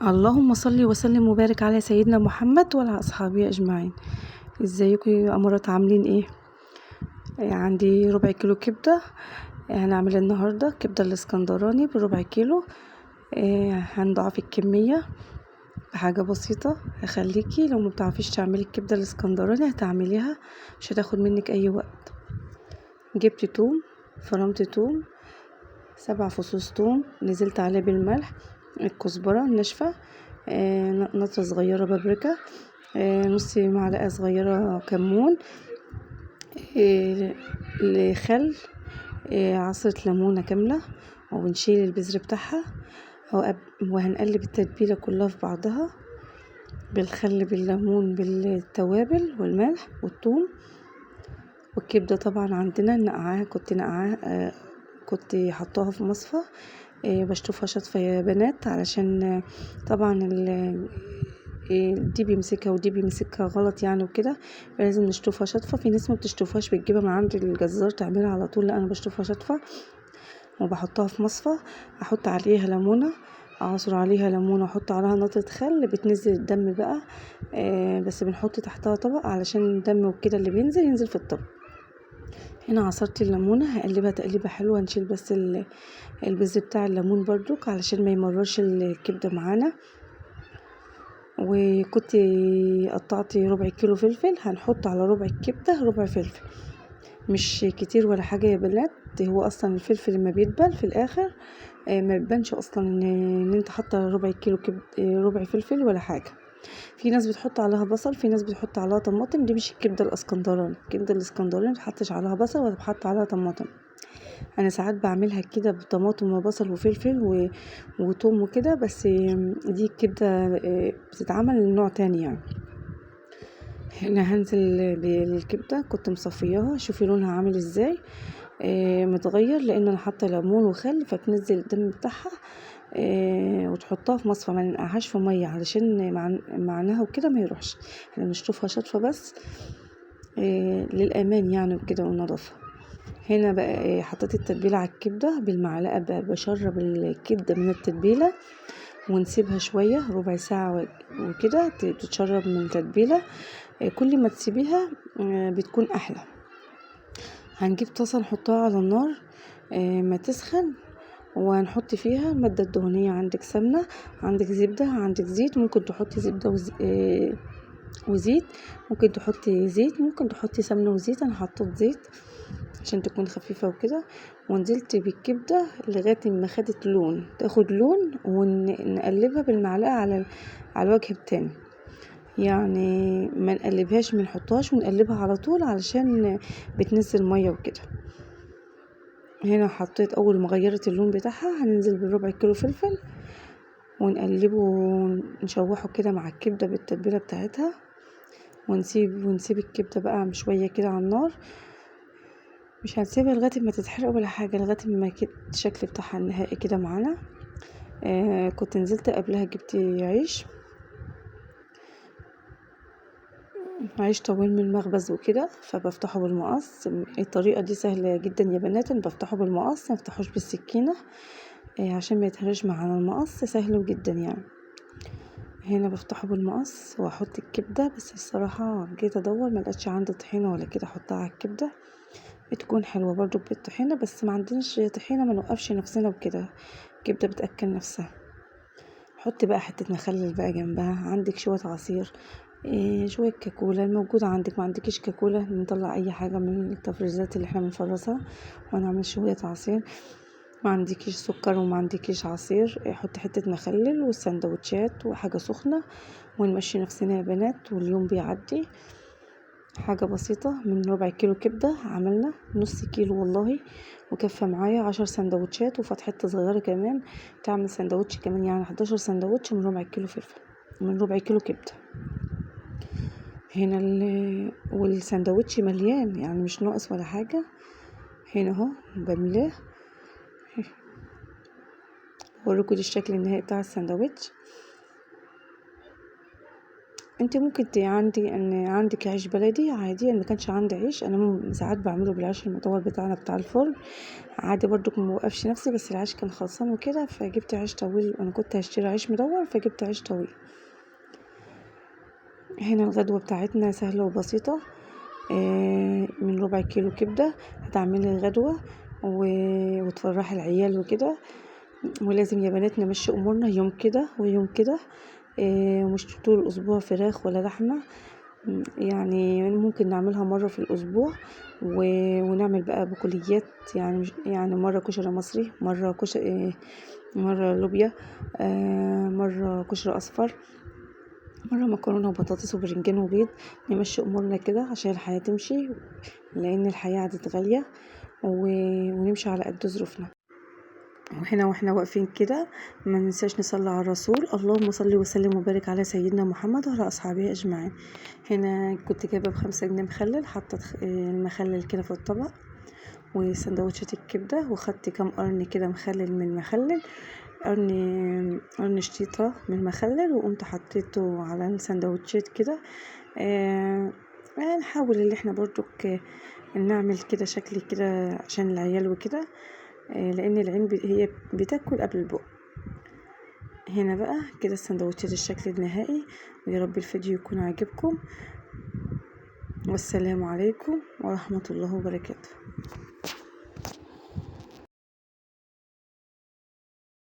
اللهم صل وسلم وبارك على سيدنا محمد وعلى اصحابه اجمعين. ازيكم يا امارات، عاملين ايه؟ عندي ربع كيلو كبده، هنعمل النهارده كبده الاسكندراني بربع كيلو. هنضاعف الكمية بحاجة بسيطة. هخليكي لو ما بتعرفيش تعملي الكبده الاسكندراني هتعمليها، مش هتاخد منك اي وقت. جبت توم، فرمت توم 7 فصوص توم، نزلت عليه بالملح، الكزبره الناشفه، نقطة صغيرة بابريكا، نص معلقه صغيرة كمون، خل، عصره ليمونه كاملة، وبنشيل البذر بتاعها، وهنقلب التتبيله كلها في بعضها بالخل بالليمون بالتوابل والملح والثوم. والكبده طبعا عندنا نقعاها، كنت نقعاها، كنت حطاها في مصفى، بشطفها شطفه يا بنات، علشان طبعا دي بيمسكها ودي بيمسكها غلط يعني وكده، فلازم نشطفها شطفه. في ناس ما بتشطفهاش، بتجيبها من عند الجزار تعملها على طول، لا انا بشطفها شطفه وبحطها في مصفى، احط عليها ليمونه، اعصر عليها ليمونه واحط عليها نقطة خل، بتنزل الدم بقى، بس بنحط تحتها طبق علشان الدم وكده اللي بينزل ينزل في الطبق. هنا عصرت الليمونه، هقلبها تقليبه حلوة، نشيل بس البذر بتاع الليمون برضك علشان ما يمررش الكبده معانا. وكنت قطعت ربع كيلو فلفل، هنحط على ربع الكبده ربع فلفل، مش كتير ولا حاجة يا بنات. هو اصلا الفلفل لما بيدبل في الاخر، ما بيبانش اصلا ان انت حاطه ربع كيلو ربع فلفل ولا حاجة. في ناس بتحط عليها بصل، في ناس بتحط عليها طماطم. دي مش الكبده الاسكندراني، الكبده الاسكندراني ما بتحطش عليها بصل ولا بتحط عليها طماطم. انا ساعات بعملها كده بطماطم وبصل وفلفل وتوم وكده، بس دي الكبده بتتعمل نوع تاني يعني. هنا هنزل بالكبده، كنت مصفياها، شوفي لونها عامل ازاي، متغير لان انا حاطه ليمون وخل، فتنزل الدم بتاعها، وتحطها في مصفى، ما ننقعهاش في مية علشان معناها وكده ما يروحش. احنا بنشطفها شطفه بس، للامان يعني وكده والنظافة. هنا بقى، حطيت التتبيله على الكبده بالمعلقه، بشرب الكبده من التتبيله ونسيبها شوية ربع ساعة وكده تتشرب من التتبيله. كل ما تسيبيها، بتكون احلى. هنجيب طاسه نحطها على النار، ما تسخن، وهنحط فيها المادة الدهنية. عندك سمنة، عندك زبدة، عندك زيت، ممكن تحطي زبدة وزيت، ممكن تحطي زيت، ممكن تحطي سمنة وزيت. انا حطيت زيت عشان تكون خفيفة وكده. ونزلت بالكبدة لغاية ما خدت لون، تاخد لون، ونقلبها بالمعلقة على الوجه التاني، يعني ما نقلبهاش، ما نحطهاش ونقلبها على طول علشان بتنزل مية وكده. هنا حطيت اول ما غيرت اللون بتاعها، هننزل بالربع كيلو فلفل ونقلبه ونشوحه كده مع الكبده بالتتبيله بتاعتها، ونسيب الكبده بقى شوية كده على النار، مش هنسيبها لغاية ما تتحرق ولا حاجة، لغاية ما كده الشكل بتاعها النهائي كده معانا. كنت نزلت قبلها جبت عيش طويل من المخبز وكده، فبفتحه بالمقص. الطريقة دي سهلة جدا يا بنات، انا بفتحه بالمقص، ما بفتحوش بالسكينة، عشان ما يتهرش معانا. المقص سهل جدا يعني. هنا بفتحه بالمقص واحط الكبده، بس الصراحة جيت ادور ما لقيتش عندي طحينه ولا كده احطها على الكبده، بتكون حلوة برضو بالطحينه، بس ما عندناش طحينه ما نوقفش نفسنا وكده، الكبده بتاكل نفسها. حط بقى حتة مخلل بقى جنبها، عندك شوية عصير، شوية كاكولا الموجودة عندك، ما عندكيش كاكولا نطلع اي حاجة من التفريزات اللي احنا بنفرزها ونعمل شوية عصير. ما عندكيش سكر وما عندكيش عصير، حط حتة مخلل والسندوتشات وحاجه سخنة، ونمشي نفسنا يا بنات واليوم بيعدي. حاجة بسيطة، من ربع كيلو كبده عملنا نص كيلو والله، وكفى معايا 10 سندوتشات، وفات حتة صغيرة كمان تعمل سندوتش كمان، يعني 11 سندوتش من ربع كيلو فلفل، من ربع كيلو كبده. هنا والسندوتش مليان يعني مش ناقص ولا حاجة. هنا اهو بملاه، بوريكم دي الشكل النهائي بتاع السندوتش. انت ممكن عندي ان عندك عيش بلدي عادي، انا ما كانش عندي عيش، انا ساعات بعمله بالعيش المدور بتاعنا بتاع الفرن عادي برضو، ما وقفش نفسي، بس العيش كان خلصان وكده فجبت عيش طويل. انا كنت هشتري عيش مدور فجبت عيش طويل. هنا الغدوة بتاعتنا سهلة وبسيطة، من ربع كيلو كبدة هتعملي الغدوة وتفرحي العيال وكده. ولازم يا بنات نمشي امورنا يوم كده ويوم كده، مش طول الاسبوع فراخ ولا لحمة، يعني ممكن نعملها مرة في الاسبوع، ونعمل بقى بقوليات، يعني مش يعني مرة كشري مصري، مرة كشري، مرة لوبيا، مرة كشري اصفر، مرة مكرونة وبطاطس وبرنجان وبيض. نمشي امورنا كده عشان الحياة تمشي، لان الحياة عادت غالية، ونمشي على قد ظروفنا. وهنا واحنا واقفين كده ما ننساش نصلي على الرسول، اللهم صل وسلم وبارك على سيدنا محمد وعلى اصحابه اجمعين. هنا كنت جايبه ب5 جنيه مخلل، حطيت المخلل كده في الطبق وسندوتشات الكبده، وخدت كام قرن كده مخلل من المخلل، قرن شطيطه من المخلل، وقمت حطيته على السندوتشات كده. نحاول ان احنا برضو نعمل كده شكل كده عشان العيال وكده، لان العين هي بتاكل قبل البق. هنا بقى كده السندوتشات الشكل النهائي، ويا رب الفيديو يكون عاجبكم، والسلام عليكم ورحمة الله وبركاته.